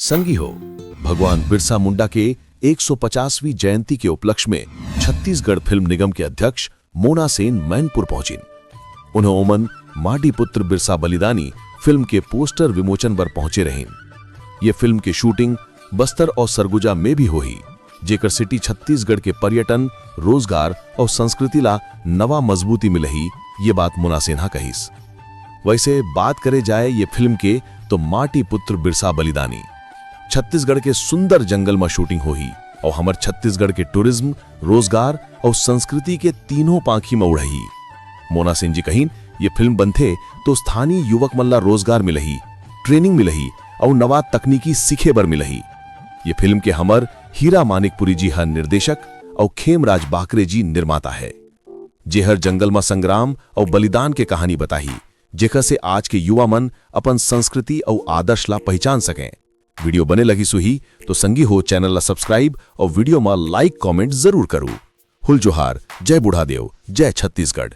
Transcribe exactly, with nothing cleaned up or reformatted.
संगी हो, भगवान बिरसा मुंडा के एक सौ पचासवीं जयंती के उपलक्ष्य में छत्तीसगढ़ फिल्म निगम के अध्यक्ष मोना सेन मैनपुर पहुंचिन। उन्हें ओमन माटी पुत्र बिरसा बलिदानी फिल्म के पोस्टर विमोचन बर पहुंचे रहिन। ये फिल्म के शूटिंग बस्तर और सरगुजा में भी होही, जेकर सेती छत्तीसगढ़ के पर्यटन, रोजगार और संस्कृति ला नवा मजबूती मिलही, ये बात मोना सेन ह कहिस। वैसे बात करे जाए ये फिल्म के, तो माटी पुत्र बिरसा बलिदानी छत्तीसगढ़ के सुंदर जंगल म शूटिंग होही और हमर छत्तीसगढ़ के टूरिज्म, रोजगार और संस्कृति के तीनों पांखी म उड़ही। मोना सेन जी कहिन, ये फिल्म बनथे तो स्थानीय युवक मन ला रोजगार मिलही, ट्रेनिंग मिलही और नवा तकनीकी सीखे बर मिलही। ये फिल्म के हमर हीरा मानिकपुरी जी ह निर्देशक और खेमराज बाकरे जी निर्माता है, जेहर जंगल म संग्राम और बलिदान के कहानी बताही, जेकर से आज के युवा मन अपन संस्कृति और आदर्श ला पहचान सकें। वीडियो बने लगिस होही तो संगी हो, चैनल ला सब्सक्राइब और वीडियो म लाइक कमेंट जरूर करू। हुल जोहार, जय बूढ़ा देव, जय छत्तीसगढ़।